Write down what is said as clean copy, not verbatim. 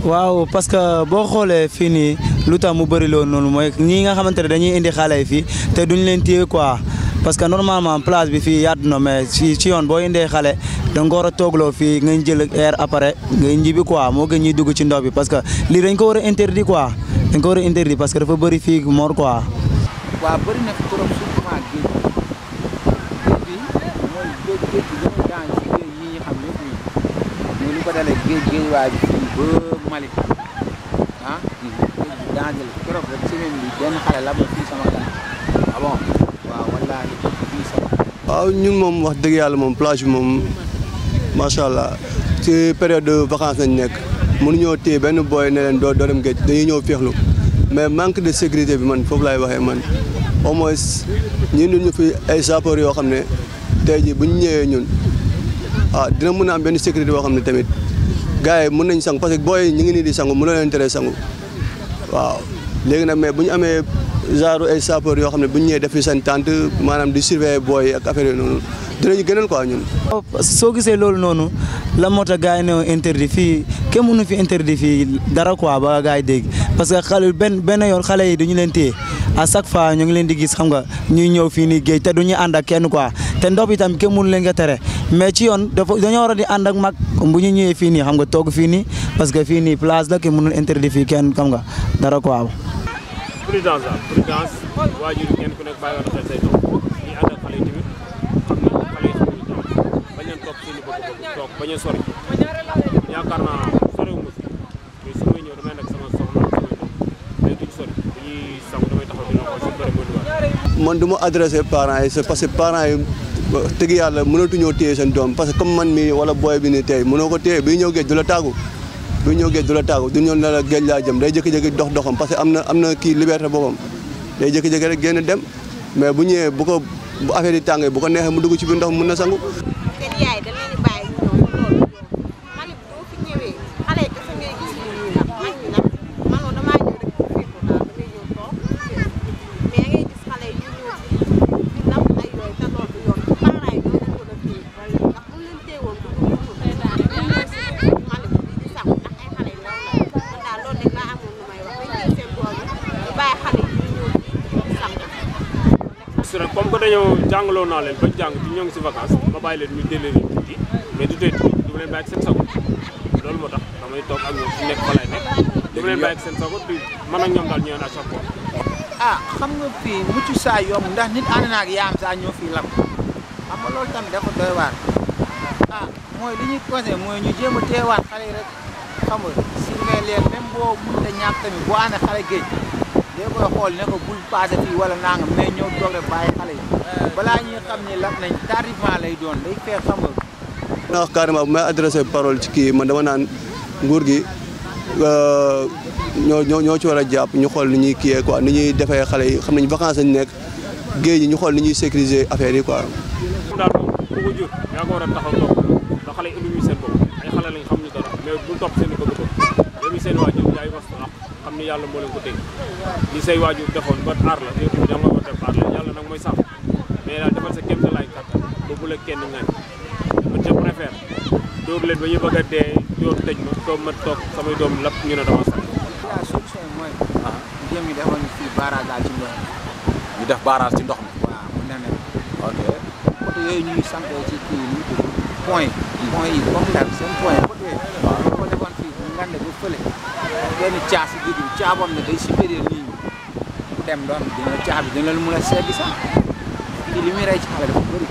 waaw parce que boo xoolee fii nii lu tax mu bëri loolu noonu mooy ñii nga xamante ne dañuy indi xale yi fii te duñ leen téye quoi parce que normalement place bi fii yaatu na mais ci yoon boo indee xale da nga ko war a toogloo fii nga jël air après nga njibi quoi moo gën ñuy dugg ci ndox bi parce que lii dañ ko war a interdit quoi dañ ko war a interdit parce que dafa bëri fii mor quoi. waaw bëri na fi trop surtout géej bi mooy géej bi gën a daan ci géej yi ñu xam yëpp ñu lu ko dalee géej waay bi fii ba Mali ah géej bi danger la keroog rek semaine bi benn xale la ba fii sama kan ah bon waaw wallaahi fii sama. waaw ñun moom wax dëgg yàlla moom plage bi moom macha allah ci période de vacances nañ nekk mënuñoo téye benn booy ne leen doo dem géej dañuy ñëw féexlu mais manque de sécurité bi man foofu laay waxee man au moins ñun ñu fi ay sapeurs yoo xam ne tey jii bu ñu ñëwee ñun dina mën a am benn sécurité boo xam ne tamit gars yi mën nañ sangu parce que booy ñu ngi nii di sangu mënoo leen tere sangu waaw léegi nag mais bu ñu amee genre ay sapeurs yoo xam ne bu ñu ñëwee def fi seen tente maanaam di surveiller booy ak affaire yooyu noonu dinañu gënal quoi ñun. soo gisee loolu noonu la moo tax gars yi ne interdit fii kenn mënu fi interdit fii dara quoi ba gars yi dégg parce que xale benn yoon xale yi duñu leen téye à chaque fois ñu ngi leen di gis xam nga ñuy ñëw fii nii géej te duñu ànd ak kenn quoi te ndox bi tamit kenn mënu leen nga tere mais ci yoon dañoo war a di ànd ak mag bu ñu ñëwee fii nii xam nga toog fii nii parce que fii nii place la kenn mënul interdit fii kenn xam nga dara quoi. prudence waajur ngeen ku nekk bàyyi woon xel say doom ñi ànd ak xale yi tamit xam ne xale yi suñu doom bañ leen topp seen i bëgg toog bañ a sori yaakaar naa soriwuma fi mais su may ñëw damay nekk sama soxna samay doom mais duñ sori dañuy sangu damay taxaw dina xool suñu bëri mooy duwaat man du ma adressé parents yi c'est parce que parents yi tëgg yàlla mënatuñoo téye seen doom parce que comme man mi wala booy bi ni tey mënoo ko téye bi ñëw géej du la tàggu bu ñëw géej du la tàggu du ñëw ne la géej laa jëm day jékki-jékki doxam parce que am na kii liberté boppam day jékki-jékki rek génn dem mais bu ñëwee bu affaire yi tàngee bu ko neexee mu dugg ci biir ndox mën na sangu. seen yaay da leen di bàyyi ñu ñëw loolu Mali boo fi ñëwee xale yi kese ngay gis ñu nag mag ñi nag man damaa ñëw rek pour fépp daal damay ñëw toog mais ngay gis xale yi ñu ñëw di nam ay yooyu te loolu du yoon parents yi ñoo leen ko def téye ndax bu leen téewoon du ñu ñëw Mali bi di sax ndax ay xale yu ndaw la man daal loolu rek laa amoon lu may wax dañ jël seen doom yi bàyyi xale yi ñu ñëw di sax comme que dañoo jàngaloo naa leen ba jàng ci ñoo ngi si vacances ma bàyyi leen ñu déllu leen tuuti mais du tey tuuti du ma leen bàyyi ak seen sago loolu moo tax damay toog ak ñoom fi nekk fa lay nekk du ma leen bàyyi ak seen sago di man ak ñoom daal ñëwoon à chaque fois. xam nga fii mucc saa yomb ndax nit ànd na ak yaam saa ñoo fii lam xam nga loolu tamit dafa doy waar mooy li ñuy conseillé mooy ñu jéem a teewaat xale yi rek xam nga surveiller leen même boo mënut a ñàkk tamit boo ànd xale géej léegi koy xool ne ko bul passé fii wala nangam mais ñëw toog rek bàyyi xale yi balaa ñuy xam ne lap nañ tardivement lay doon day fekk xam nga. na wax carrément bu may adressé parole ci kii man dama naan nguur gi ñoo ci war a jàpp ñu xool ni ñuy kiiyee quoi ni ñuy defee xale yi xam nañ vacances lañ nekk géej gi ñu xool ni ñuy sécuriser affaire yi quoi. daal moom ku ko jur yaa ko war a taxaw toog ndax xale yi indi seen bopp ay xale lañ xam ñu dara mais bul topp seen i bëgg-bëgg yow seen waajur yaay was xam ni yàlla moo leen ko teg li say waajur defoon ba aar la yow tamit da nga ko def aar la yàlla nag mooy sax mais daal defal sa kéem sa laay kàttan ba bu la kenn ngañ man je préfère dóor leen ba ñu bëgg a dee yoon tëj ma toog ma toog samay doom lapp ñu ne dama sax. la solution yi mooy. jéem ñu defoon fii barrage daal ci ndox mi. ñu def barrage ci ndox mi. waaw mu ne ok côté yooyu ñuy sampee ci kii yi point yi comme daal seen point côté yooyu. waaw ko defoon fii bu ngande ba fële. benn caas yi guddi caaboon ne day supérieur nii bu dem doon dina caabi dina la mën a segg sax kii li muy rey ci xale dafa bëri.